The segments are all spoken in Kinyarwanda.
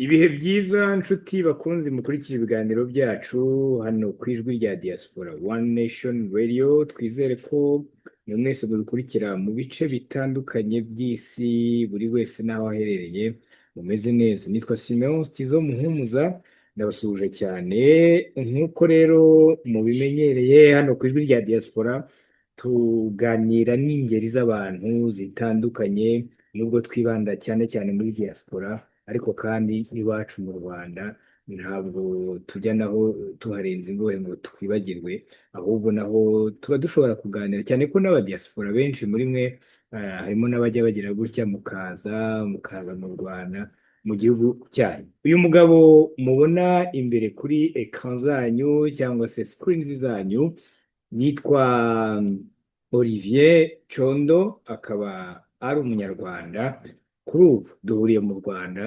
Ibihe byiza, nshuti bakunzi mukurikira ibiganiro byacu hano ku Ijwi rya Diaspora, One Nation Radio. Twizere ko mwe mwese mubikurikira mu bice bitandukanye by'isi, buri wese n'aho aherereye, mumeze neza. Nitwa Simeon Stizo Muhumuza, ndabasuhuje cyane. Nk'uko rero mubimenyereye, hano ku Ijwi rya Diaspora tuganira n'ingeri z'abantu zitandukanye, nubwo twibanda cyane cyane muri diaspora, ariko kandi iwacu mu Rwanda ntabwo tujya naho tuharenza ingohe ngo twibagirwe, ahubwo naho tuba dushobora kuganira, cyane ko n'abadiaspora benshi muri mwe harimo n'abajya bagira gutya mukaza mu Rwanda, mu gihugu cyanyu. Uyu mugabo mubona imbere kuri écran zanyu cyangwa se screens zanyu yitwa Olivier Condo, akaba ari Umunyarwanda. Kuri ubu duhuriye mu Rwanda,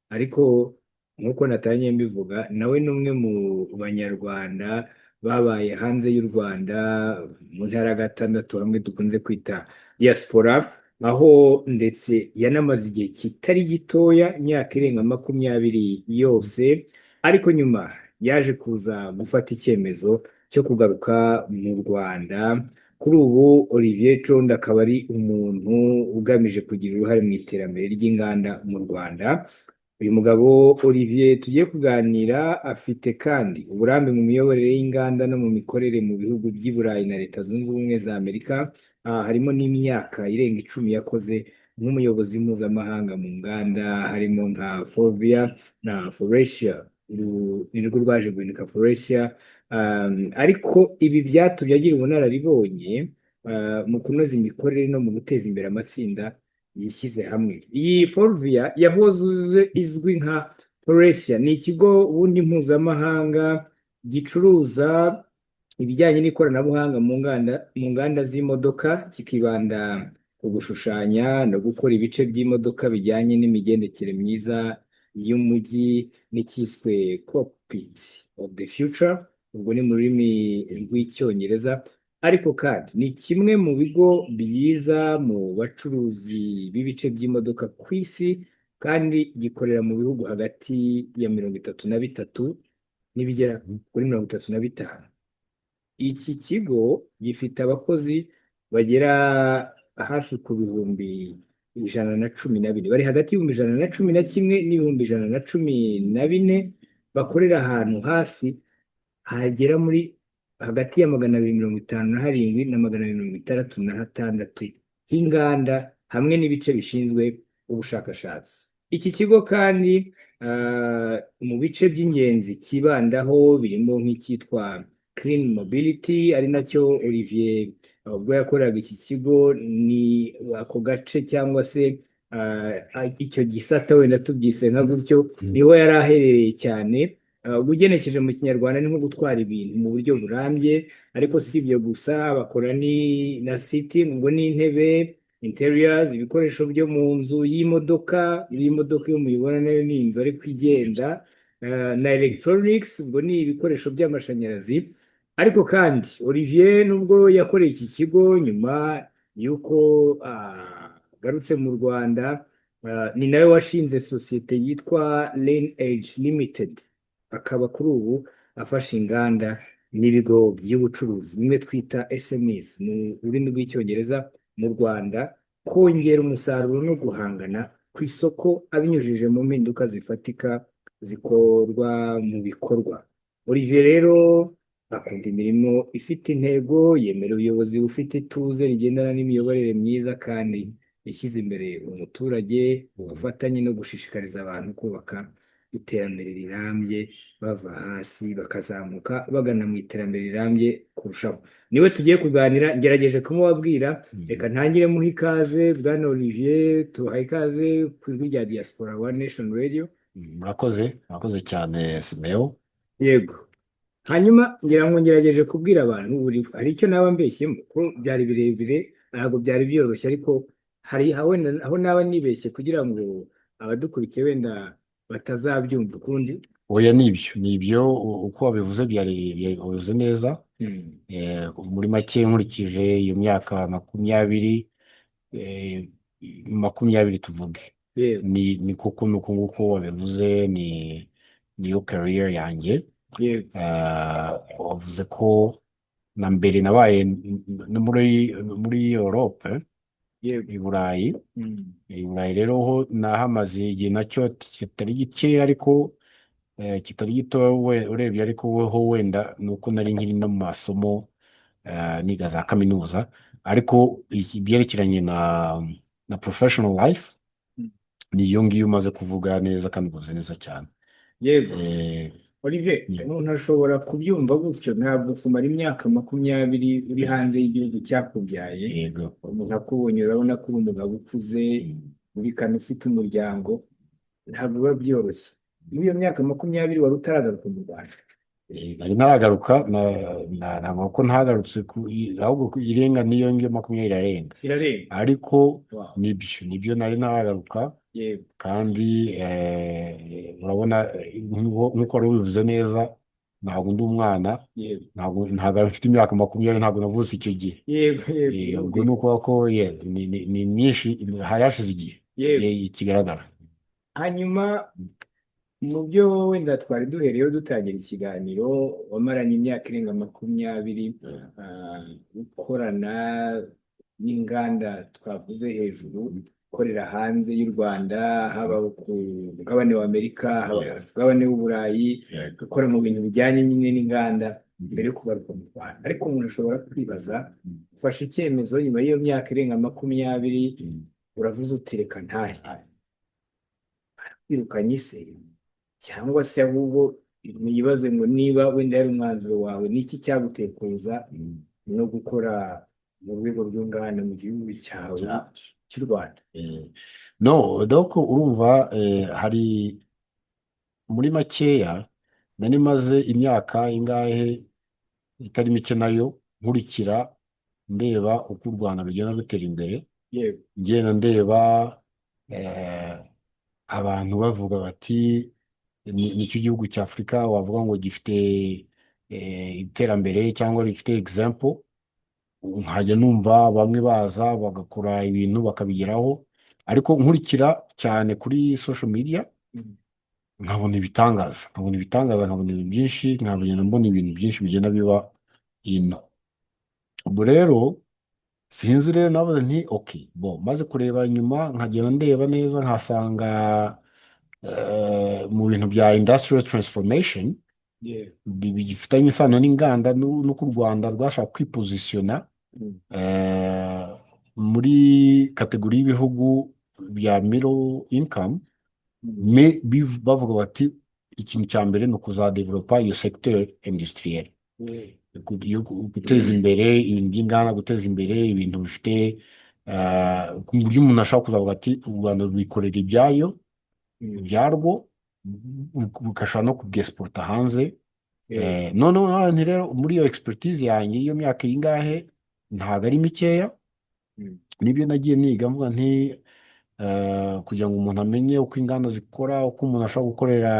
ariko nk'uko natangiye mbivuga, nawe ni umwe mu Banyarwanda babaye hanze y'u Rwanda, mu ntara ya gatandatu, hamwe dukunze kwita diaspora, aho ndetse yanamaze igihe kitari gitoya, imyaka irenga 20 yose, ariko nyuma yaje kuza gufata icyemezo cyo kugaruka mu Rwanda. Kuri ubu Olivier Condo akaba ari umuntu ugamije kugira uruhare mu iterambere ry'inganda mu Rwanda. Uyu mugabo Olivier tugiye kuganira afite kandi uburambe mu miyoborere y'inganda no mu mikorere mu bihugu by'i Burayi na Leta Zunze Ubumwe za Amerika. Harimo n'imyaka irenga 10 yakoze nk'umuyobozi mpuzamahanga mu nganda, harimo nka Forvia na Faurecia. Uru ni rwo rwaje guhinduka Faurecia. Ariko ibi byatumye agira ubunararibonye mu kunoza imikorere no mu guteza imbere amatsinda yishyize hamwe. Iyi Forvia yahoze izwi nka Faurecia ni ikigo ubundi mpuzamahanga gicuruza ibijyanye n'ikoranabuhanga mu nganda z'imodoka, kikibanda ku gushushanya no gukora ibice by'imodoka bijyanye n'imigendekere myiza y'umujyi n'icyiswe "cockpit of the future", ubwo ni mu rurimi rw'Icyongereza. Ariko kandi ni kimwe mu bigo byiza mu bacuruzi b'ibice by'imodoka ku isi, kandi gikorera mu bihugu hagati ya 33 n'ibigera kuri 35. Iki kigo gifite abakozi bagera hafi ku 114,000, bari hagati y'111,000 n'114,000, bakorera ahantu hafi hagera muri hagati ya 257 na 266 h'inganda hamwe n'ibice bishinzwe ubushakashatsi. Iki kigo kandi mu bice by'ingenzi cyibandaho birimo nk'icyitwa Clean Mobility, ari nacyo Olivier ubwo yakoraga iki kigo, ni ako gace cyangwa se icyo gisata, wenda tubyise nka gutyo, niho yari aherereye cyane. Ugenekereje mu Kinyarwanda ni nko gutwara ibintu mu buryo burambye. Ariko si ibyo gusa bakora, ni na seating, ubwo ni intebe, interiors, ibikoresho byo mu nzu y'imodoka. Iyi modoka iyo muyibona nayo ni inzu ariko igenda, na electronics, ubwo ni ibikoresho by'amashanyarazi. Ariko kandi Olivier, nubwo yakoreye iki kigo, nyuma y'uko agarutse mu Rwanda, ni nawe washinze sosiyete yitwa Lane Age Limited, akaba kuri ubu afasha inganda n'ibigo by'ubucuruzi, bimwe twita SMEs mu rurimi rw'Icyongereza, mu Rwanda, kongera umusaruro no guhangana ku isoko abinyujije mu mpinduka zifatika zikorwa mu bikorwa. Olivier rero akunda imirimo ifite intego, yemera ubuyobozi bufite ituze rigendana n'imiyoborere myiza kandi ishyize imbere umuturage, ubufatanye no gushishikariza abantu kubaka iterambere rirambye, bava hasi bakazamuka bagana mu iterambere rirambye kurushaho. Niwe tugiye kuganira, ngerageje kumubabwira. Reka ntangire muha ikaze. Bwana Olivier, tuhaye ikaze ku Ijwi rya Diaspora, One Nation Radio. Murakoze, murakoze cyane, Simeo. Yego. Hanyuma ngira ngo ngerageje kubwira abantu buri hari icyo naba mbeshyemo, ko byari birebire, ntabwo byari byoroshye, ariko hari aho wenda aho naba nibeshye kugira ngo abadukurikiye wenda batazabyumva ukundi. Oya, nibyo, nibyo, uko wabivuze byari wabivuze neza. Muri make, nkurikije iyo myaka 20, 20 tuvuge. Ni kuko nuko nguko wabivuze, ni niyo career yanjye. Wavuze ko na mbere nabaye no muri Europe, i Burayi. I Burayi rero ho nahamaze igihe nacyo kitari gike, ariko kitari gito urebye, ariko ho wenda ni uko nari nkiri no mu masomo, niga za kaminuza, ariko ibyerekeranye na professional life ni iyo ngiyo umaze kuvuga neza kandi uvuze neza cyane. Olivier, umuntu ashobora kubyumva gutyo, ntabwo kumara imyaka 20 uri hanze y'igihugu cyakubyaye, umuntu akubonye urabona ko uri umugabo ukuze, uri ufite umuryango, ntabwo biba byoroshye. Muri iyo myaka 20 wari utaragaruka mu Rwanda? Nari ntaragaruka, navuga ko ntagarutse ahubwo irenga n'iyo ngiyo 20 irarenga. Irarenga. Ariko nibyo nari ntaragaruka. Kandi urabona, nk'uko wari ubivuze neza, ntabwo ndi umwana. Ntabwo mfite imyaka 20, ntabwo navutse icyo gihe. yego yego Ubwo ni ukuvuga ko yeah, ni myinshi, hari hashize igihe kigaragara. Hanyuma mu byo wenda twari duhereyeho dutangira ikiganiro, wamaranye imyaka irenga 20 ukorana n'inganda twavuze hejuru, ukorera hanze y'u Rwanda, haba ku mugabane wa Amerika, haba ku mugabane w'Uburayi, gukora mu bintu bijyanye nyine n'inganda mbere yo kugaruka mu Rwanda. Ariko umuntu ashobora kwibaza, ufashe icyemezo nyuma y'iyo myaka irenga 20, uravuze uti reka ntahe, kwirukanye se, cyangwa se ahubwo nibaze ngo niba wenda yari umwanzuro wawe, ni iki cyaguteye kuza no gukora mu rwego rw'inganda mu gihugu cyawe cy'u Rwanda? No, donc urumva, hari muri makeya nari maze imyaka ingahe itari mike nayo nkurikira, ndeba uko u Rwanda rugenda rutera imbere, ngenda ndeba abantu bavuga bati nicyo gihugu cya Afurika wavuga ngo gifite iterambere cyangwa rifite example. Nkajya numva bamwe baza bagakora ibintu bakabigeraho, ariko nkurikira cyane kuri social media, nkabona ibitangaza, nkabona ibitangaza, nkabona ibintu byinshi, nkagenda mbona ibintu byinshi bigenda biba ino. Ubwo rero sinzi rero, navuze nti ok, bon, maze kureba inyuma nkagenda ndeba neza, nkasanga mu bintu bya industrial transformation bifitanye isano n'inganda n'uko u Rwanda rwashaka kwipozisiyona muri catégorie y'ibihugu bya middle income, bavuga bati ikintu cya mbere ni ukuzadevelopa iyo secteur industriel, yo guteza imbere ibintu by'inganda, guteza imbere ibintu bifite ku buryo umuntu ashobora kuzavuga ati u Rwanda rwikorera ibyayo, ibyarwo, bugashobora no kubyexporta hanze. Noneho nti rero muri iyo expertise yanjye y'iyo myaka ingahe, ntabwo ari mikeya, nibyo nagiye niga, mvuga nti kugira ngo umuntu amenye uko inganda zikora, uko umuntu ashobora gukorera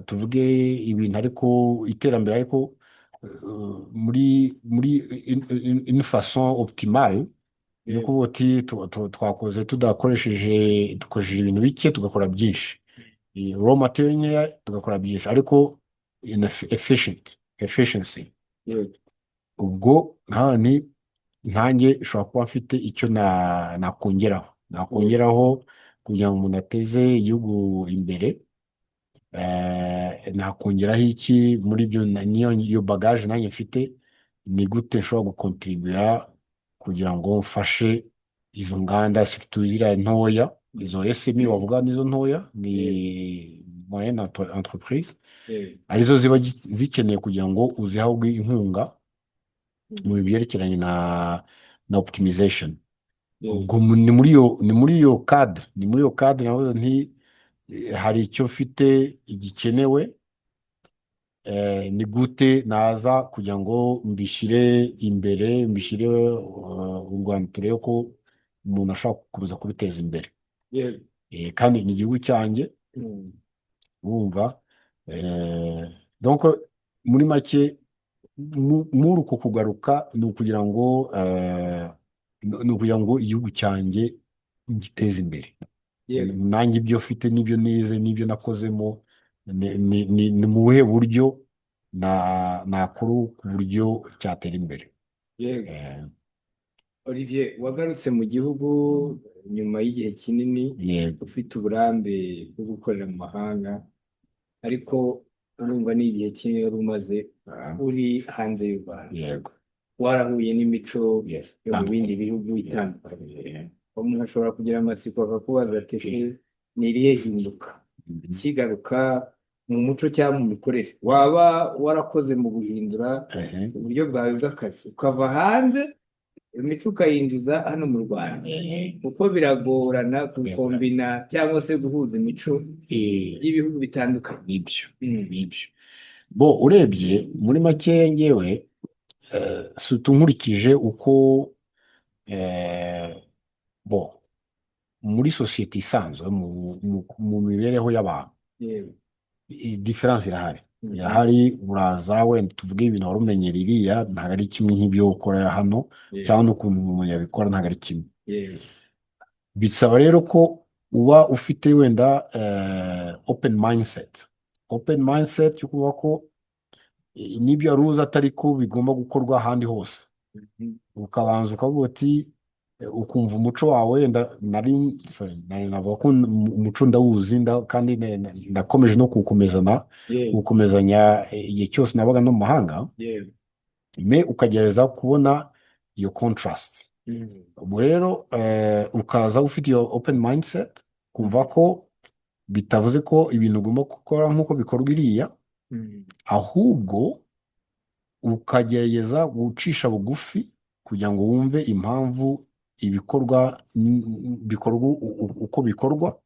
tuvuge ibintu, ariko iterambere, ariko muri une façon optimale yo kuvuga uti twakoze tudakoresheje, dukoresheje ibintu bike tugakora byinshi, raw material nkeya tugakora byinshi, ariko in efficient efficiency. Ubwo nka ni nkanjye nshobora kuba mfite icyo nakongeraho kugira ngo umuntu ateze igihugu imbere. Nakongeraho iki muri byo niyo iyo bagage nanjye mfite, ni gute nshobora gukontribuya kugira ngo mfashe izo nganda, surtout ziriya ntoya, izo SME wavuga, nizo ntoya, ni moyenne entreprise, arizo ziba zikeneye kugira ngo uzihabwe inkunga mu byerekeranye na optimization. Ubwo ni muri iyo cadre navuze nti hari icyo mfite gikenewe, ni gute naza kugira ngo mbishyire imbere, mbishyire u Rwanda, turebe ko umuntu ashobora gukomeza kubiteza imbere. Kandi ni igihugu cyanjye. Wumva, donc muri make muri uko kugaruka ni ukugira ngo ni ukugira ngo igihugu cyanjye ngiteze imbere. Nanjye ibyo mfite n'ibyo nize n'ibyo nakozemo ni mu buhe buryo nakora ku buryo cyatera imbere. Olivier, wagarutse mu gihugu nyuma y'igihe kinini Yego. ufite uburambe bwo gukorera mu mahanga, ariko urumva ni igihe kinini wari umaze uri hanze y'u Rwanda, warahuye n'imico yo mu bindi bihugu itandukanye. Umuntu ashobora kugira amatsiko akakubaza ati: "Ese ni irihe hinduka kigaruka mu muco cyangwa mu mikorere waba warakoze mu guhindura uburyo bwawe bw'akazi, ukava hanze, imico ukayinjiza hano mu Rwanda?" Kuko biragorana kubikombina cyangwa se guhuza imico y'ibihugu bitandukanye. Nibyo. Nibyo. Bo urebye muri make, ngewe surtout nkurikije uko bo muri sosiyete isanzwe, mu mibereho y'abantu, différence irahari. Irahari. Uraza wenda tuvuge ibintu wari umenyera iriya ntabwo ari kimwe nk'ibyo ukora hano, cyangwa n'ukuntu umuntu yabikora ntabwo ari kimwe. Bisaba rero ko uba ufite wenda open mindset yo kuvuga ko n'ibyo wari uzi atari ko bigomba gukorwa ahandi hose. Ukabanza ukavuga uti ukumva umuco wawe. Wenda nari navuga ko umuco ndawuzi, kandi ndakomeje no kuwukomezana, kuwukomezanya igihe cyose nabaga no mu mahanga, mais ukagerageza kubona iyo contrast. Ubu rero ukaza ufite iyo open mindset, kumva ko bitavuze ko ibintu ugomba gukora nk'uko bikorwa iriya, ahubwo ukagerageza gucisha bugufi kugira ngo wumve impamvu ibikorwa bikorwa uko bikorwa,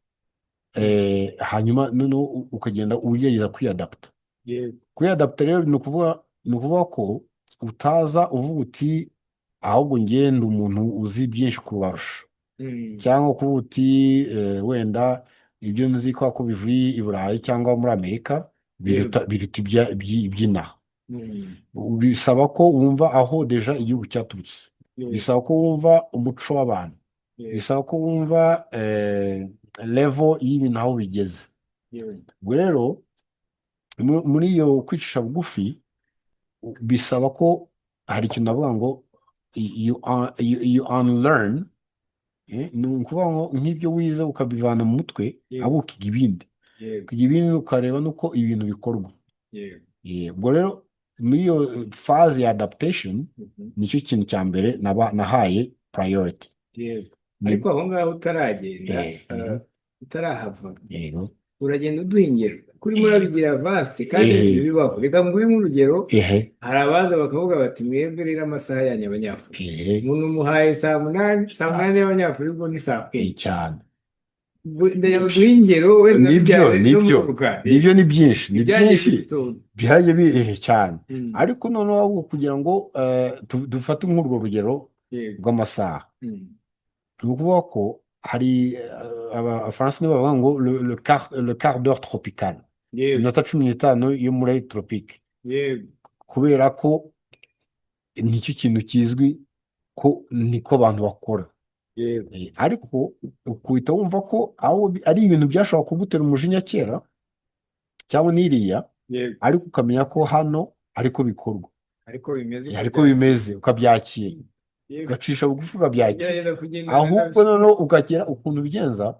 hanyuma noneho ukagenda ugerageza kwiyadapta. Kwiyadapta rero ni ukuvuga ko utaza uvuga uti: "Ahubwo ngenda umuntu uzi byinshi kubarusha," cyangwa kuvuga uti wenda ibyo nzi ko bivuye i Burayi cyangwa muri Amerika biruta iby'inaha. Bisaba ko wumva aho déjà igihugu cyaturutse, bisaba ko wumva umuco w'abantu, bisaba ko wumva level y'ibintu aho bigeze. Ubwo rero muri iyo kwicisha bugufi bisaba ko hari ikintu navuga ngo you unlearn, ni ukuvuga ngo nk'ibyo wize ukabivana mu mutwe, ahubwo ukiga ibindi, ukiga ibindi, ukareba n'uko ibintu bikorwa. Ubwo rero muri iyo phase ya adaptation nicyo kintu cya mbere naba nahaye priority. Ariko aho ngaho utaragenda, utarahava, uragenda uduha ingero kuri murabigira vaste kandi ibintu bibaho. Reka nguhe nk'urugero. Hari abaza bakavuga bati: "Mwebwe rero amasaha yanyu Abanyafurika, umuntu umuhaye saa 8, saa 8 y'Abanyafurika ubwo ni saa 10." Cyane. Ndagira ngo duhe ingero wenda Nibyo. bijyanye no Nibyo. mu Rwanda. Nibyo, ni byinshi, ni Ibyagiye byinshi bidutunga. Byagiye cyane. Ariko noneho ahubwo kugira ngo dufate nk'urwo rugero rw'amasaha, ni ukuvuga ko hari Abafaransa nibo bavuga ngo le quart d'heure tropical, iminota 15 yo muri tropique, kubera ko nicyo kintu kizwi ko niko abantu bakora. Ariko ukahita wumva ko aho ari ibintu byashobora kugutera umujinya kera cyangwa n'iriya, ariko ukamenya ko hano ariko bikorwa, ariko bimeze, ariko ukabyakira. bimeze, ukabyakira, ugacisha bugufi ukabyakira. Ugerageza kugendana Ahubwo nabyo. noneho ukagera ukuntu ubigenza,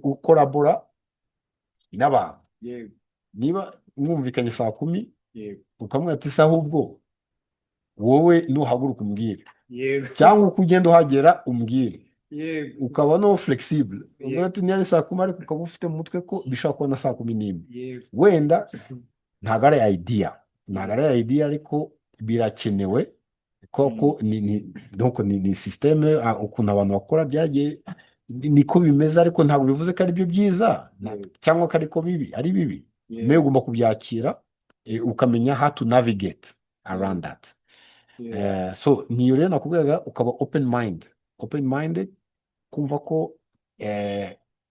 ukorabora n'abantu. Niba mwumvikanye saa 10, ukamubwira ati: "Se ahubwo wowe nuhaguruka umbwire, cyangwa uko ugenda uhagera umbwire." Ukaba no flexible, uvuga ati niba ari saa 10, ariko ukaba ufite mu mutwe ko bishobora kuba na saa 11. Wenda ntabwo ari idea, ntabwo ari idea, ariko birakenewe koko. Donc ni système, ukuntu abantu bakora byagiye niko bimeze, ariko ntabwo bivuze ko ari byo byiza cyangwa ko ariko bibi, ari bibi. Mais ugomba kubyakira, ukamenya how to navigate around that. So niyo rero nakubwiraga, ukaba open minded, kumva ko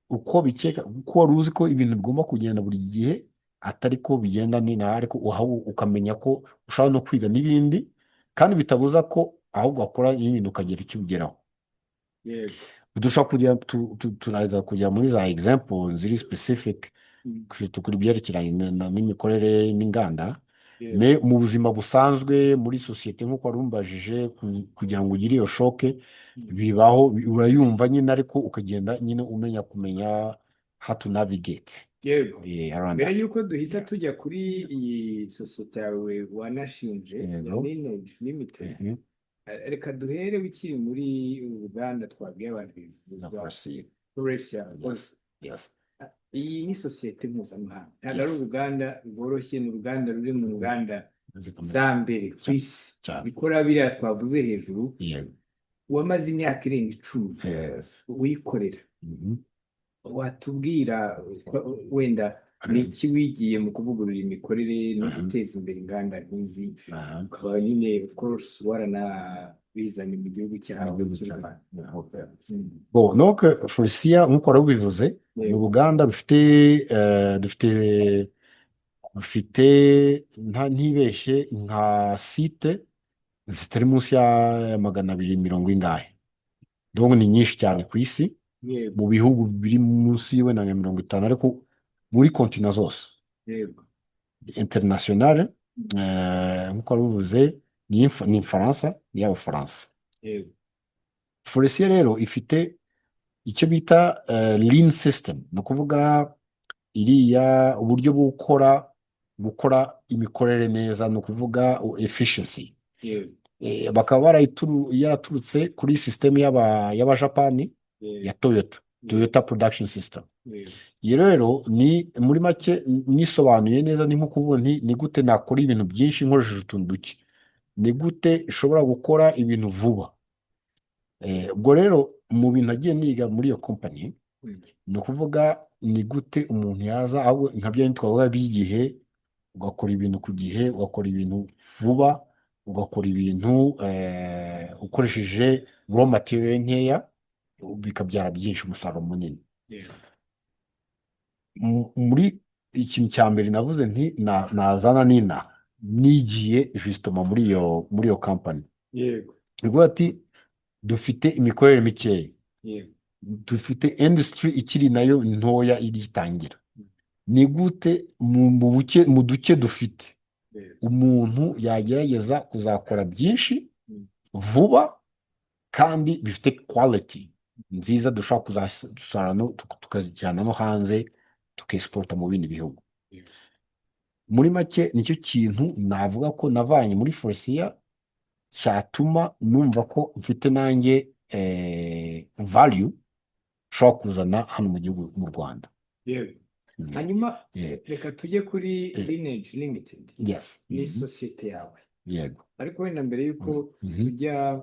uko bikeka, uko wari uzi ko ibintu bigomba kugenda buri gihe atari ko bigenda, ni na ariko ukamenya ko ushobora no kwiga n'ibindi, kandi bitabuza ko ahubwo wakora n'ibintu ukagira icyo ugeraho. Dushobora kujya turaza kujya muri za example ziri specific kuri byerekeranye n'imikorere n'inganda. Mais mu buzima busanzwe muri sosiyete, nk'uko wari umbajije, kugira ngo ugire iyo choc, bibaho, urayumva nyine, ariko ukagenda nyine umenya kumenya how to navigate around Mbere that. y'uko duhita tujya kuri iyi sosiyete yawe wanashinje ya Lineage Limited, reka duhere ukiri muri uru ruganda twabwiye abantu Za rwa Faurecia. Faurecia. Yes. Iyi ni sosiyete mpuzamahanga, ntabwo ari uruganda rworoshye, ni uruganda ruri mu nganda Zikomeye. za mbere ku isi bikora biriya twavuze hejuru. Wamaze imyaka irenga 10 wikorera. Watubwira wenda ni iki wigiye mu kuvugurura imikorere no guteza imbere inganda nk'izi, ukaba nyine of course waranabizanye mu gihugu Mu cyawe gihugu cy'u cyawe. Rwanda? Okay. Bon, donc Faurecia, nk'uko wari ubivuze, ni uruganda rufite dufite ntibeshye nka site zitari munsi ya 200 ingahe, donc ni nyinshi cyane ku isi, mu bihugu biri munsi wenda nka 50, ariko muri continent zose, internationale. Nk'uko wari ubivuze, ni Faransa, ni y'Abafaransa. Faurecia rero ifite icyo bita lean system, ni ukuvuga iriya uburyo bwo gukora imikorere neza, ni ukuvuga efficiency. Bakaba yaraturutse kuri system y'Abajapani ya Toyota, Toyota Production System. Iyo rero ni muri make nisobanuye neza, ni nko kuvuga nti: ni gute nakora ibintu byinshi nkoresheje utuntu duke? Ni gute nshobora gukora ibintu vuba? Ubwo rero mu bintu nagiye niga muri iyo company, ni ukuvuga ni gute umuntu yaza, ahubwo nka bya bindi twavuga by'igihe, ugakora ibintu ku gihe, ugakora ibintu vuba, ugakora ibintu ukoresheje raw material nkeya, bikabyara byinshi, umusaruro munini. Muri ikintu cya mbere navuze nti nazana nina nigiye justement muri iyo company, ni ukuvuga ati dufite imikorere mikeya, dufite industry ikiri nayo ntoya iritangira, ni gute mu buke, mu duke dufite, umuntu yagerageza kuzakora byinshi vuba kandi bifite quality nziza, dushobora kuzasara no tukajyana no hanze, tukexporta mu bindi bihugu? Muri make nicyo kintu navuga ko navanye muri Faurecia cyatuma numva ko mfite nanjye value nshobora kuzana hano mu gihugu, mu Rwanda. Hanyuma reka tujye kuri Lineage Limited. Ni sosiyete yawe. Yego. Ariko wenda mbere y'uko tujya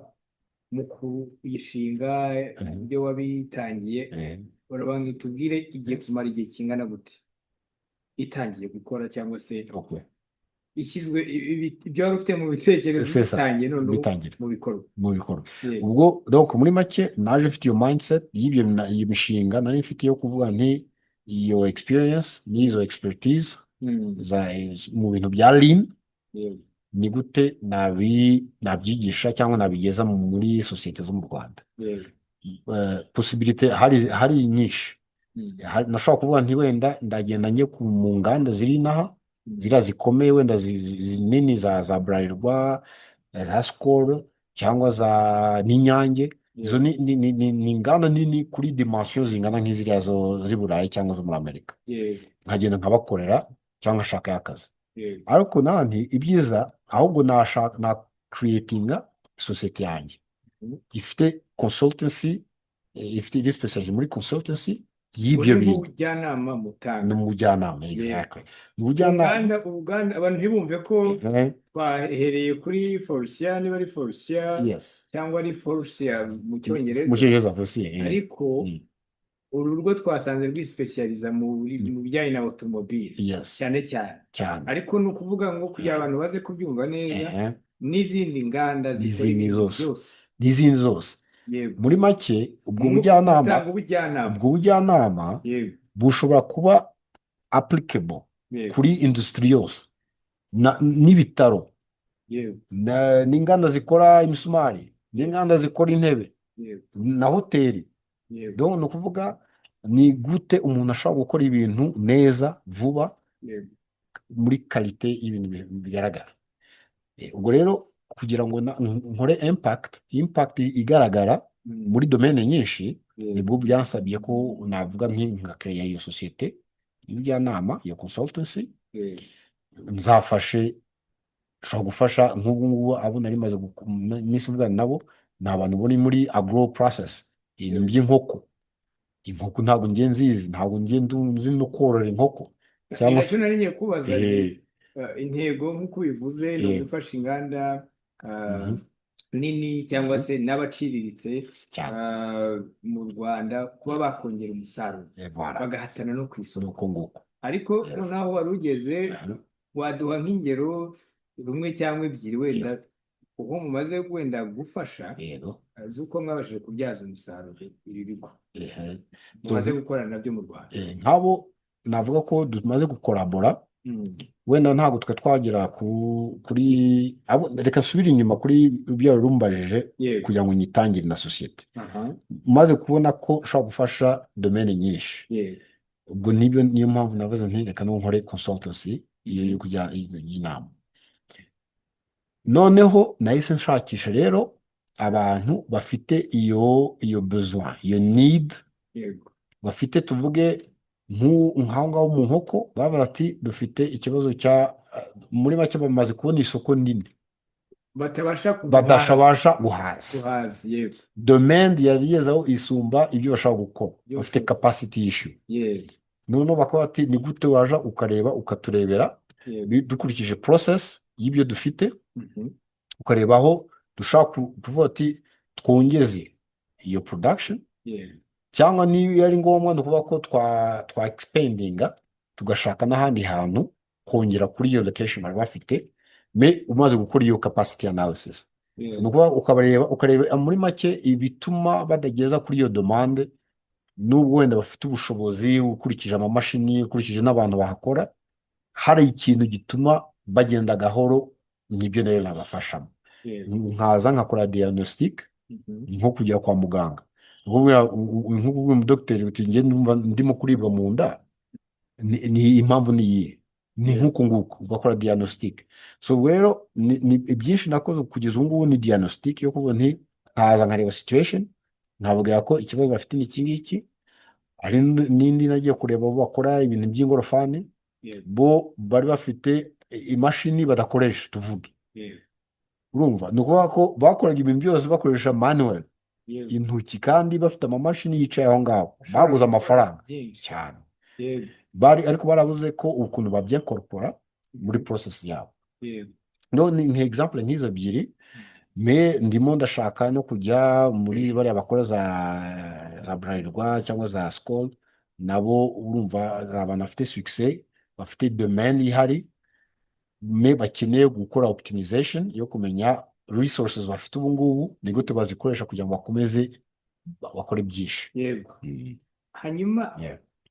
mu kuyishinga, ibyo wabitangiye, urabanza utubwire igiye kumara igihe kingana gute itangiye gukora, cyangwa se ishyizwe ibyo wari ufite mu bitekerezo C'est ça. bitangiye noneho Bitangira. mu bikorwa. Mu bikorwa. Yego. Ubwo donc muri make naje mfite iyo mindset y'ibyo iyo mishinga nari mfite yo kuvuga nti iyo experience n'izo expertise za mu bintu bya lean, ni gute nabyigisha cyangwa nabigeza muri sosiyete zo mu Rwanda? Possibilité hari nyinshi. Nashobora kuvuga nti wenda ndagenda njye mu nganda ziri inaha, ziriya zikomeye, wenda nini za Bralirwa, za Skol cyangwa za n'Inyange. Izo ni inganda nini kuri dimension zingana nk'iziriya zo z'i Burayi cyangwa zo muri Amerika, nkagenda nkabakorera cyangwa nkashakayo akazi. Ariko nanti ibyiza ahubwo nashaka na creatinga sosiyete yanjye ifite consultancy, ifite iri specialized muri consultancy y'ibyo Ubu ni bintu. nk'ubujyanama Ni mutanga. mu bujyanama, exactly, ni ubujyanama. Uruganda, abantu ntibumve ko twahereye kuri Faurecia, niba ari Faurecia cyangwa ari Faurecia mu Mu Cyongereza. Cyongereza Faurecia. Ariko uru rugo twasanze rwisipesiyaliza mu bijyanye na automobile cyane cyane. Cyane. Ariko ni ukuvuga ngo kugira abantu baze kubyumva neza, n'izindi nganda zikora N'izindi ibintu zose. byose. N'izindi zose. Muri make ubwo bujyanama, Gutanga ubujyanama. ubwo bujyanama bushobora kuba applicable kuri industry yose, n'ibitaro, n'inganda zikora imisumari, n'inganda zikora intebe, na hoteli. Donc ni ukuvuga ni gute umuntu ashobora gukora ibintu neza vuba muri qualité y'ibintu bigaragara. Ubwo rero kugira ngo nkore impact igaragara muri domaine nyinshi, nibwo byansabye ko navuga nti nka créer iyo sosiyete y'ubujyanama, iyo consultancy. Nzafashe, nshobora gufasha nk'ubu ngubu abo nari maze iminsi mvugana nabo, ni abantu bari muri agro process, ibintu by'inkoko. Inkoko ntabwo ngiye nzizi, ntabwo ngiye nzi no korora inkoko Ni cyangwa nacyo nari ngiye kubaza nti intego nk'uko ubivuze ni ugufasha inganda nini cyangwa se n'abaciriritse cyane mu Rwanda kuba bakongera umusaruro, Voilà. bagahatana no ku isoko. Nuko nguko. Ariko noneho aho wari ugeze, waduha nk'ingero rumwe cyangwa ebyiri wenda uko mumaze wenda gufasha z'uko mwabashije kubyaza umusaruro ibi bigo mumaze gukorana nabyo mu Rwanda? Nk'abo navuga ko tumaze gukorabora, wenda ntabwo twe twagera kuri abo. Reka nsubire inyuma kuri ibyo wari umbajije kugira ngo nyitangire na sosiyete. Maze kubona ko nshobora gufasha domaine nyinshi, ubwo nibyo, niyo mpamvu navuze nti reka no nkore consultancy iyo yo kujya y'inama. Noneho nahise nshakisha rero abantu bafite iyo besoin, iyo need bafite, tuvuge nk'aho ngaho mu nkoko, bavuga ati dufite ikibazo cya, muri make bamaze kubona isoko nini batabasha guhaza. Badashabasha guhaza. Guhaza, yego. Demande yarigezaho isumba ibyo bashobora gukora. Ibyo bafite bashobora. Capacity issue. Noneho bakaba bati ni gute waja ukareba ukaturebera dukurikije process y'ibyo dufite, ukareba aho dushobora kuvuga ati twongeze iyo production, cyangwa niba ari ngombwa ni ukuvuga ko twa expandinga, tugashaka n'ahandi hantu kongera kuri iyo location bari bafite, mais umaze gukora iyo capacity analysis. So, ni ukuvuga ukareba muri make ibituma badageza kuri iyo demande, nubwo wenda bafite ubushobozi, ukurikije amamashini, ukurikije n'abantu bahakora, hari ikintu gituma bagenda gahoro. Nibyo rero nabafashamo. Nkaza nkakora diagnostic, nko kujya kwa muganga, nko kubwira umudogiteri uti njye ndumva ndimo kuribwa mu nda, ni impamvu ni iyihe? Ni nk'uku nguku ugakora diagnostic. So rero ni ibyinshi nakoze kugeza ubu ngubu ni diagnostic yo kuvuga nti nkaza nkareba situation, nkababwira ko ikibazo bafite ni iki ngiki. Hari n'indi nagiye kureba, bo bakora ibintu by'ingorofani, bo bari bafite imashini badakoresha, tuvuge. Urumva ni ukuvuga ko bakoraga ibintu byose bakoresha manuel, intoki, kandi bafite amamashini yicaye aho ngaho. Bashobora Baguze gukora amafaranga byinshi. cyane. Bari ariko barabuze ko ukuntu babyenkorpora muri process yabo. None nka example nk'izo ebyiri, mais ndimo ndashaka no kujya muri bariya bakora za Bralirwa cyangwa za Skol. Nabo urumva ni abantu bafite success, bafite domaine ihari, mais bakeneye gukora optimization yo kumenya resources bafite ubu ngubu ni gute bazikoresha kugira ngo bakomeze bakore byinshi. Hanyuma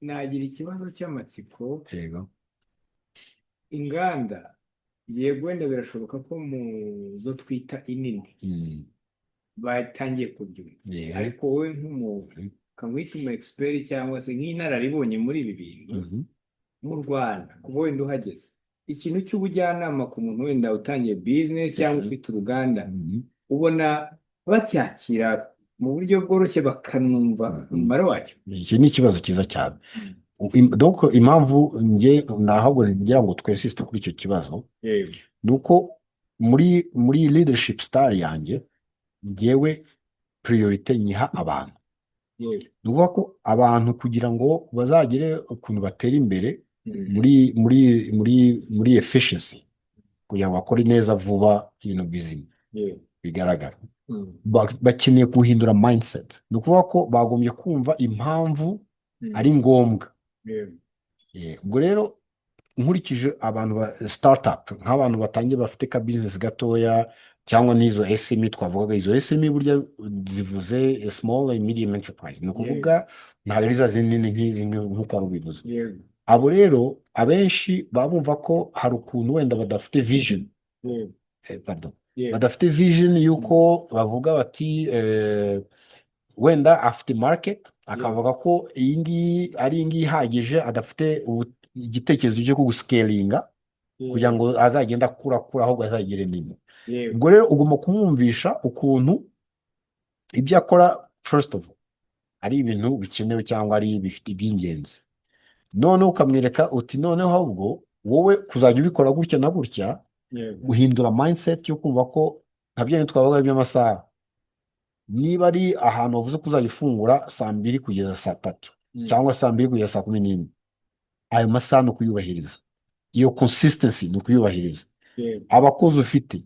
nagira ikibazo cy'amatsiko. Yego. Inganda, yego, wenda birashoboka ko mu zo twita inini batangiye kubyumva, ariko wowe nk'umuntu ukamwita umu expert cyangwa se nk'inararibonye muri ibi bintu mu Rwanda, kuba wenda uhageze, ikintu cy'ubujyanama ku muntu wenda utangiye business cyangwa ufite uruganda, ubona bacyakira mu buryo bworoshye bakanumva umumaro wacyo? Iki ni ikibazo cyiza cyane. Donc impamvu njye nahubwo ngira ngo twinsiste kuri icyo kibazo ni uko muri leadership style yanjye, njyewe priorité nyiha abantu. Ni ukuvuga ko abantu kugira ngo bazagere ukuntu batera imbere muri efficiency, kugira ngo bakore neza vuba ibintu bizima bigaragara, bakeneye guhindura mindset. Ni ukuvuga ko bagombye kumva impamvu ari ngombwa. Ubwo rero nkurikije abantu ba startup, nk'abantu batangiye bafite ka business gatoya, cyangwa n'izo SME twavugaga, izo SME burya zivuze small and medium enterprise, ni ukuvuga ntabwo ari za zindi nini nk'izi nk'uko wari ubivuze. Abo rero abenshi baba bumva ko hari ukuntu wenda badafite vision, pardon, badafite vision y'uko bavuga bati Wenda afite market, akavuga ko iyi ngiyi ari iyi ngiyi ihagije, adafite igitekerezo cyo kuguscalinga kugira ngo azagende akura akura, ahubwo azagire nini. Ubwo rero ugomba kumwumvisha ukuntu ibyo akora, first of all, ari ibintu bikenewe cyangwa ari bifite iby'ingenzi. Noneho ukamwereka uti: "Noneho ahubwo wowe kuzajya ubikora gutya na gutya." Guhindura mindset yo kumva ko nka bya bindi twavuga by'amasaha, niba ari ahantu wavuze ko uzajya ufungura saa 2 kugeza saa 3 cyangwa saa 2 kugeza saa 11, ayo masaha ni ukuyubahiriza, iyo consistency ni ukuyubahiriza. Abakozi ufite,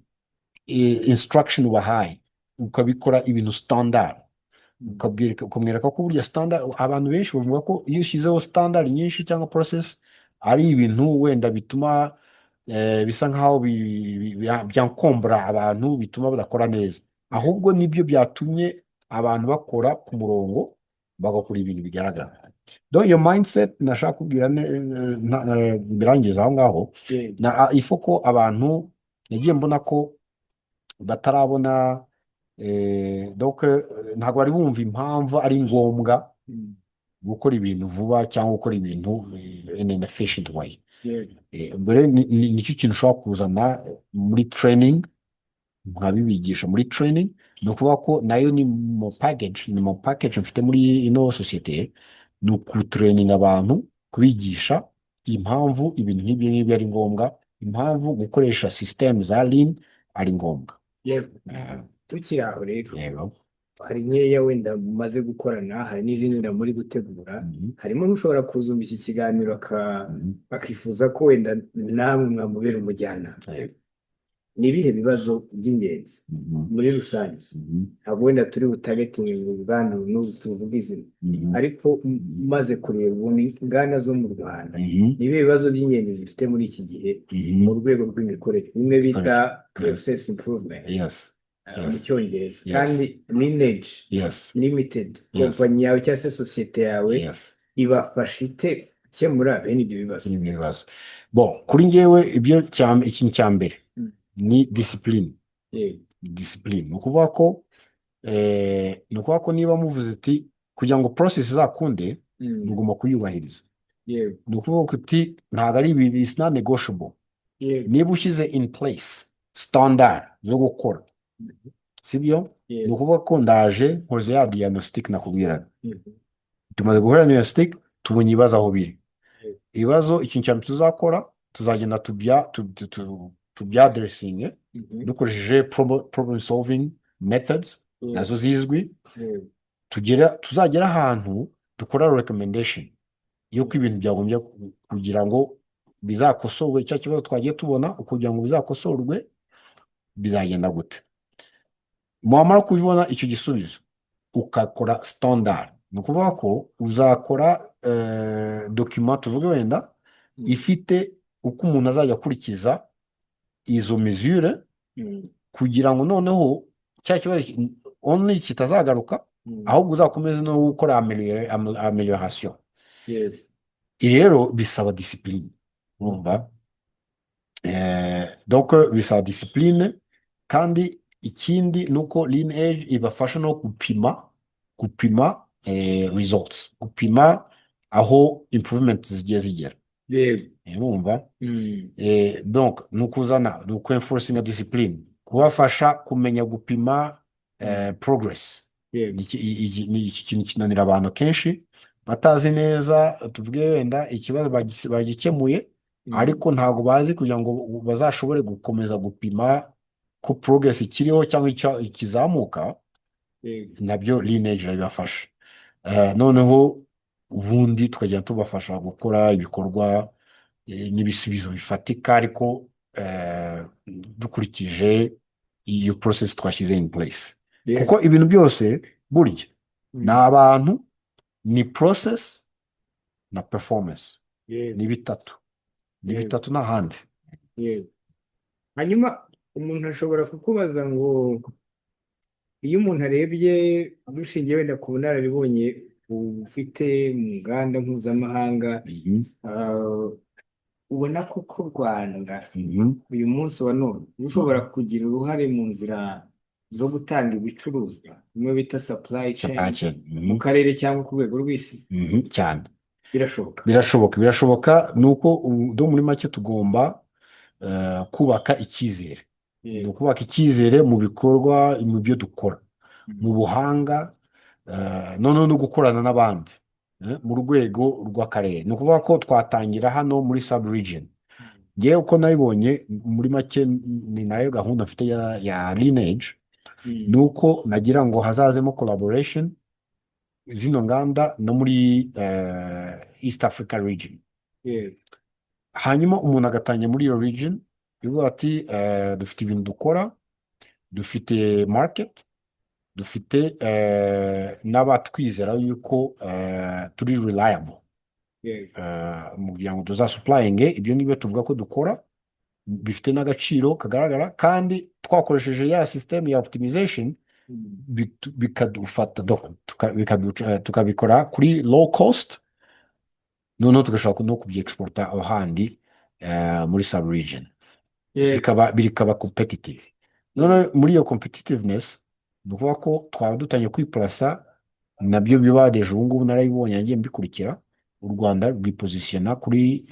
instruction ubahaye, ukabikora ibintu standard, ukamwereka ko burya standard, abantu benshi bavuga ko iyo ushyizeho standard nyinshi cyangwa process ari ibintu wenda bituma bisa nkaho byankombora abantu, bituma badakora neza. Ahubwo nibyo byatumye abantu bakora ku murongo, bagakora ibintu bigaragara. Donc iyo mindset nashaka kubwira birangiza aho ngaho. Na ifo ko abantu nagiye mbona ko batarabona, donc ntabwo bari bumva impamvu ari ngombwa gukora ibintu vuba cyangwa gukora ibintu in an efficient way. Ubwo rero nicyo kintu ushobora kuzana muri training, nkabibigisha muri training. Ni ukuvuga ko nayo ni mu package mfite muri ino sosiyete, ni ukutraininga abantu, kubigisha impamvu ibintu nk'ibyo ngibyo ari ngombwa, impamvu gukoresha system za lean ari ngombwa. Tukiri aho rero, hari nkeya wenda mumaze gukorana, hari n'izindi wenda muri gutegura. Harimo n'ushobora kuzumva iki kiganiro akifuza ko wenda namwe mwamubera umujyanama. Ni ibihe bibazo by'ingenzi muri rusange? Ntabwo wenda turi butargetinge ngo uruganda uru n'uru tuvuge izina, ariko umaze kureba ubundi inganda zo mu Rwanda, ni ibihe bibazo by'ingenzi zifite muri iki gihe mu rwego rw'imikorere, bimwe bita process improvement mu Cyongereza? Kandi Lineage Limited, kompanyi yawe cyangwa se sosiyete yawe, ibafasha ite gukemura bene ibyo bibazo? Ibyo bibazo, bon, kuri njyewe ibyo ikintu cya mbere ni discipline. Discipline ni ukuvuga ko niba muvuze uti kugira ngo process izakunde, mugomba kuyubahiriza. Ni ukuvuga uti ntabwo ari ibintu, it's not negotiable. Niba ushyize in place standard zo gukora, sibyo? Ni ukuvuga ko ndaje nkoze ya diagnostic nakubwiraga. Tumaze gukora diagnostic, tubonye ibibazo aho biri. Ibibazo, ikintu cya mbere tuzakora, tuzagenda tubyaddressinge dukoresheje problem solving methods, nazo zizwi. Tuzagera ahantu dukora recommendation y'uko ibintu byagombye kugira ngo bizakosorwe, cya kibazo twagiye tubona, kugira ngo bizakosorwe bizagenda gute. Mwamara kubibona icyo gisubizo, ukakora standard. Ni ukuvuga ko uzakora document, tuvuge wenda, ifite uko umuntu azajya akurikiza izo mesure kugira ngo noneho cya kibazo only kitazagaruka, ahubwo uzakomeze no gukora amélioration. Ibi rero bisaba discipline, urumva? Donc bisaba discipline. Kandi ikindi ni uko Lean Edge ibafasha no gupima results, gupima aho improvement zigiye zigera. Urumva? Donc ni ukuzana, ni ukwenforcinga discipline, kubafasha kumenya gupima progress. Ni iki kintu kinanira abantu kenshi, batazi neza, tuvuge wenda ikibazo bagikemuye, ariko ntabwo bazi kugira ngo bazashobore gukomeza gupima ko progress ikiriho cyangwa ikizamuka. Nabyo Lineage irabibafasha. Noneho ubundi tukagenda tubafasha gukora ibikorwa n'ibisubizo bifatika, ariko dukurikije iyo process twashyize in place, kuko ibintu byose burya ni abantu, ni process na performance. Ni bitatu, ni bitatu n'ahandi. Yego. Hanyuma umuntu ashobora kukubaza ngo iyo umuntu arebye, dushingiye wenda ku bunararibonye ufite mu nganda mpuzamahanga, ubona ko u Rwanda uyu munsi wa none rushobora kugira uruhare mu nzira zo gutanga ibicuruzwa, bimwe bita supply Supply chain, chain. mu karere cyangwa ku rwego rw'isi? Cyane. Birashoboka? Birashoboka, birashoboka. Ni uko do muri make tugomba kubaka icyizere, ni ukubaka icyizere mu bikorwa, mu byo dukora, mu buhanga, noneho no gukorana n'abandi mu rwego rw'akarere. Ni ukuvuga ko twatangira hano muri sub region. Ngewe uko nabibonye muri make, ni nayo gahunda mfite ya Lineage, ni uko nagira ngo hazazemo collaboration zino nganda no muri East Africa region. Hanyuma umuntu agatangira muri iyo region ivuga ati dufite ibintu dukora, dufite market, dufite n'abatwizera yuko turi reliable mu kugira ngo tuzasupplyinge ibyo ngibyo tuvuga ko dukora bifite n'agaciro kagaragara, kandi twakoresheje ya system ya optimization, bikadufata tukabikora kuri low cost, noneho tugashobora no kubyexporta ahandi muri sub region, bikaba competitive. Noneho muri iyo competitiveness, ni ukuvuga ko twaba dutangiye kwiplasa. Nabyo biba déjà ubu ngubu narabibonye, nagiye mbikurikira, u Rwanda rwipositiona kuri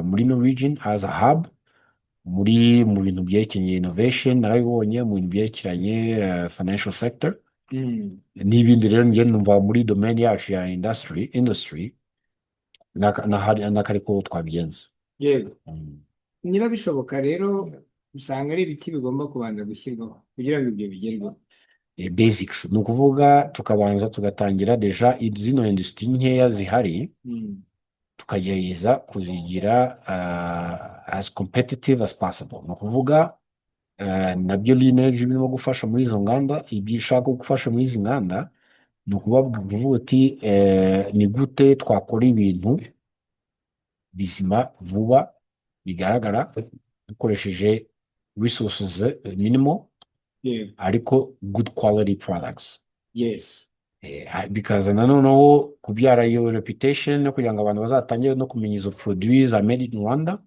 muri no region as a hub mu bintu byerekeranye innovation, narabibonye mu bintu byerekeranye financial sector n'ibindi. Rero njye numva muri domain yacu ya industry n'akariko twabigenza. Niba bishoboka rero, usanga ari ibiki bigomba kubanza gushyirwaho kugira ngo ibyo bigerweho? Basics ni ukuvuga tukabanza tugatangira déjà zino industry nkeya zihari, tukagerageza kuzigira as competitive as possible. Ni ukuvuga nabyo Lineage birimo gufasha muri izo nganda. Ibyo ishaka gufasha muri izi nganda ni ukubabwira, kuvuga uti ni gute twakora ibintu bizima vuba bigaragara dukoresheje resources minimal, ariko good quality products, bikazana noneho kubyara iyo reputation no kugira ngo abantu bazatangire no kumenya izo produits za made in Rwanda,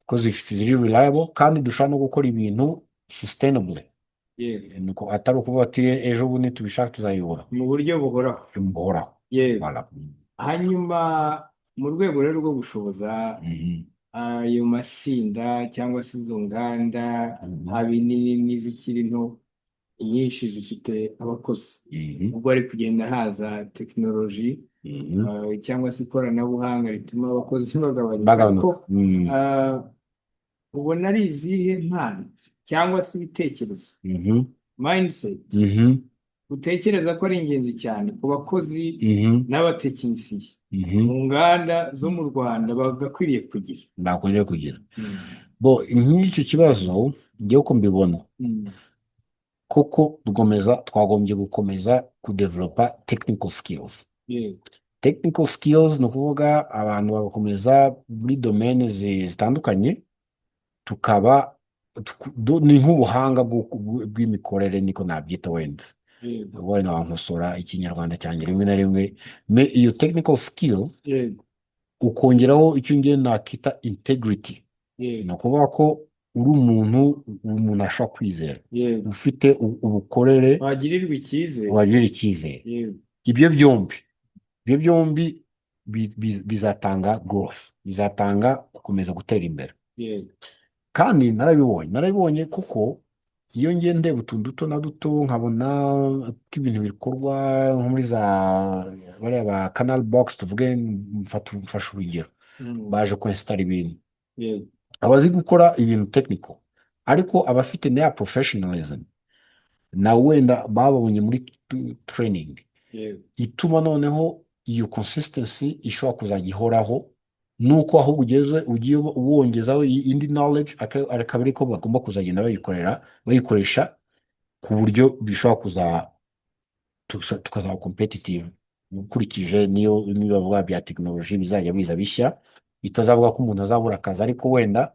ko zifite, ziri reliable, kandi dushobora no gukora ibintu sustainably. Nuko atari ukuvuga ati ejo bundi tubishaka tuzayibura. Mu buryo buhoraho. Buhoraho. Voilà. Hanyuma mu rwego rero rwo gushoboza ayo matsinda cyangwa se izo nganda, haba inini n'izikiri nto, inyinshi zifite abakozi. Ubwo hari kugenda haza tekinoloji cyangwa se ikoranabuhanga rituma abakozi bagabanuka, Bagabanuka. ariko ubona ari izihe mpano cyangwa se ibitekerezo, mindset, utekereza ko ari ingenzi cyane ku bakozi n'abatekinisiye mu nganda zo mu Rwanda bagakwiriye kugira? Bakwiriye kugira. Bo nk'icyo kibazo, njyewe uko mbibona, koko dukomeza, twagombye gukomeza kudevelopa technical skills. Technical skills ni ukuvuga abantu bagakomeza muri domaine zitandukanye, tukaba ni nk'ubuhanga bw'imikorere, niko nabyita wenda. Wenda wankosora ikinyarwanda cyanjye rimwe na rimwe. Mais iyo technical skill, ukongeraho icyo ngiye nakita integrity, ni ukuvuga ko uri umuntu ashobora kwizera, ufite ubukorere, wagirirwa icyizere, wagirira icyizere. Ibyo byombi bizatanga growth, bizatanga gukomeza gutera imbere. Kandi narabibonye kuko iyo ngiye ndeba utuntu duto na duto, nkabona ko ibintu bikorwa nko muri za bariya ba Canal Box, tuvuge, mfashe urugero, baje kwinstalla ibintu, abazi gukora ibintu technical, ariko abafite na professionalism na wenda babonye muri training, ituma noneho iyo consistency ishobora kuzajya ihoraho, nuko ahubwo ugeze ugiye wongezaho indi knowledge, akaba ariko bagomba kuzagenda bayikorera, bayikoresha ku buryo bishobora kuza tukazaba competitive ukurikije niyo niba bavuga bya tekinoloji bizajya biza bishya. Bitazavuga ko umuntu azabura akazi, ariko wenda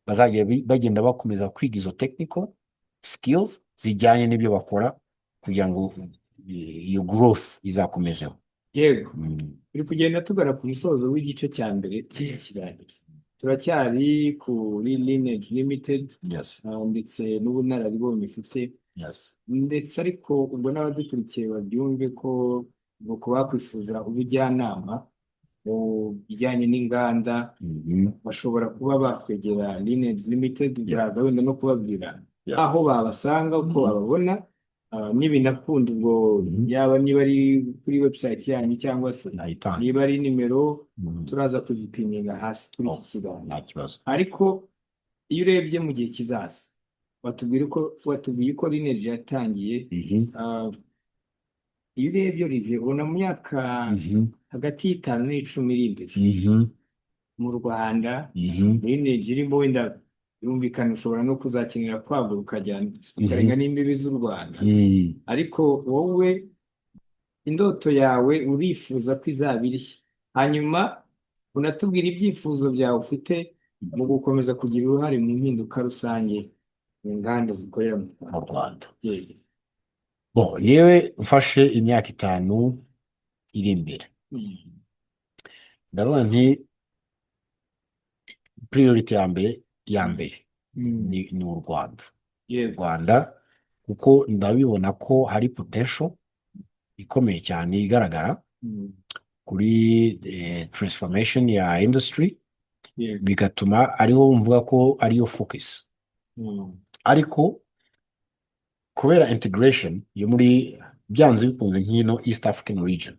bazajya bagenda bakomeza kwiga izo technical skills zijyanye n'ibyo bakora kugira ngo iyo growth izakomezeho. Turi kugenda tugana ku musozo w'igice cya mbere cy'iki kiganiro. Turacyari kuri Lineage Limited, ndetse n'ubunararibonye ufite. Ndetse ariko ubwo n'abadukurikiye babyumve ko ngo kuba bakwifuza ubujyanama mu bijyanye n'inganda bashobora kuba bakwegera Lineage Limited. Biraza wenda no kubabwira aho babasanga, uko bababona. Nibinakunda ubwo yaba niba ari kuri website yanyu cyangwa se nayitanga niba ari nimero, turaza kuzipininga hasi kuri iki Oh, kiganiro. Nta kibazo. Ariko iyo urebye mu gihe kizaza, watubwiye ko Lineage yatangiye, iyo urebye, Olivier, ubona mu myaka hagati y'5 n'10 iri imbere mu Rwanda Lineage irimo, wenda birumvikana ushobora no kuzakenera kwagura ukajya ukarenga n'imbibi z'u Rwanda, ariko wowe indoto yawe urifuza ko izaba irihe? Hanyuma unatubwira ibyifuzo byawe ufite mu gukomeza kugira uruhare mu mpinduka rusange mu nganda zikorera mu mu Rwanda. Rwanda. Yego. Bon, yewe mfashe imyaka 5 iri imbere, ndavuga nti priority ya mbere ni u Rwanda. U Rwanda, kuko ndabibona ko hari potential ikomeye cyane igaragara kuri transformation ya industry, bigatuma ariho mvuga ko ariyo focus. Ariko kubera integration yo muri byanze bikunze nk'ino East African region,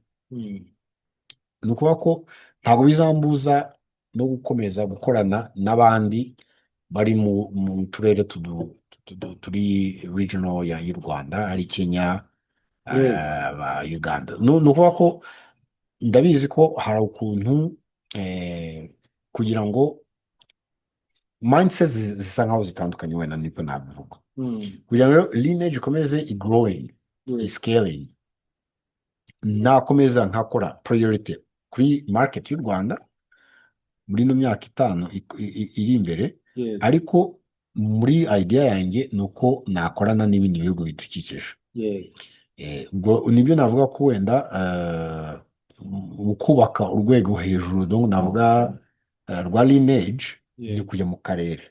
ni ukuvuga ko ntabwo bizambuza no gukomeza gukorana n'abandi bari mu turere turi regional y'u Rwanda, ari Kenya, ba Uganda. Ni ukuvuga ko ndabizi ko hari ukuntu kugira ngo mindset zisa nkaho zitandukanye, wenda niko nabivuga, kugira ngo rero Lineage ikomeze igrowing, iscaling, nakomeza nkakora priority kuri market y'u Rwanda muri ino myaka 5 iri imbere. Ariko muri idea yanjye ni uko nakorana n'ibindi bihugu bidukikije. Ubwo nibyo navuga ko wenda mu kubaka urwego hejuru, donc navuga rwa Lineage, ni kujya mu karere,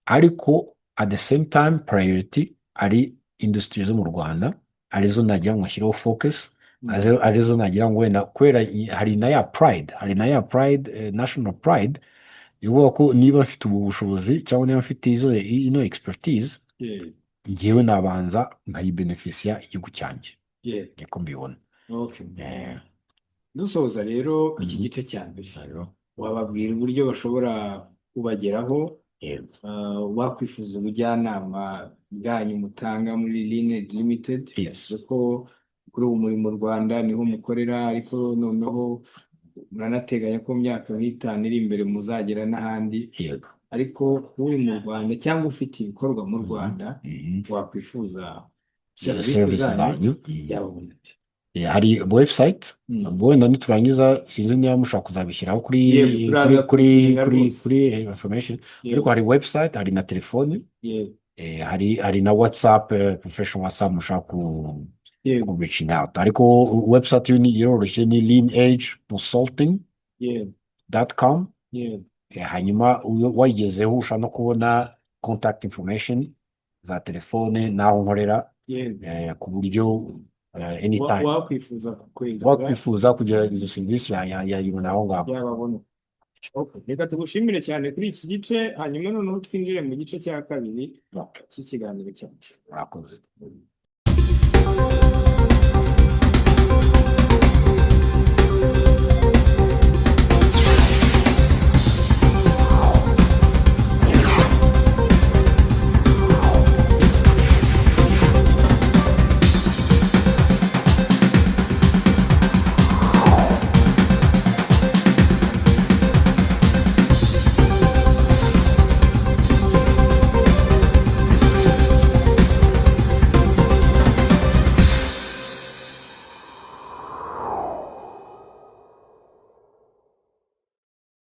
ariko at the same time priority ari industry zo mu Rwanda, arizo nagira ngo nshyireho focus, arizo nagira ngo wenda kubera hari na ya pride, national pride ivuga ko niba mfite ubu bushobozi cyangwa niba mfite ino expertise, ngewe nabanza nkayibenefisiya igihugu cyanjye. Niko mbibona. Dusoza rero iki gice cya mbere, wababwira uburyo bashobora kubageraho, wakwifuza ubujyanama bwanyu mutanga muri Lineage Limited? Yes. Kuko kuri ubu muri mu Rwanda niho mukorera, ariko noneho muranateganya ko mu myaka nk'itanu iri imbere muzagera n'ahandi. Yego. Ariko uri mu Rwanda cyangwa ufite ibikorwa mu Rwanda wakwifuza serivisi service zanyu, zanyu, yababona ate? Hari website. Ubwo wenda niturangiza, sinzi niba mushobora kuzabishyiraho kuri Yego, kuri turaza kuri kubigenga kuri rwose. kuri information, ariko hari website, hari na telefoni, hari na WhatsApp, professional WhatsApp mushobora ku reaching out. Ariko website yo ni iroroshye, ni lineageconsulting dot com. Hanyuma iyo wayigezeho ushobora no kubona contact information za telefone n'aho nkorera, ku buryo anytime wakwifuza kukwegera, wakwifuza kugira izo serivisi yayibona aho ngaho. Yababona. Okay. Reka tugushimire cyane kuri iki gice, hanyuma noneho twinjire mu gice cya kabiri cy'ikiganiro cyacu. Murakoze.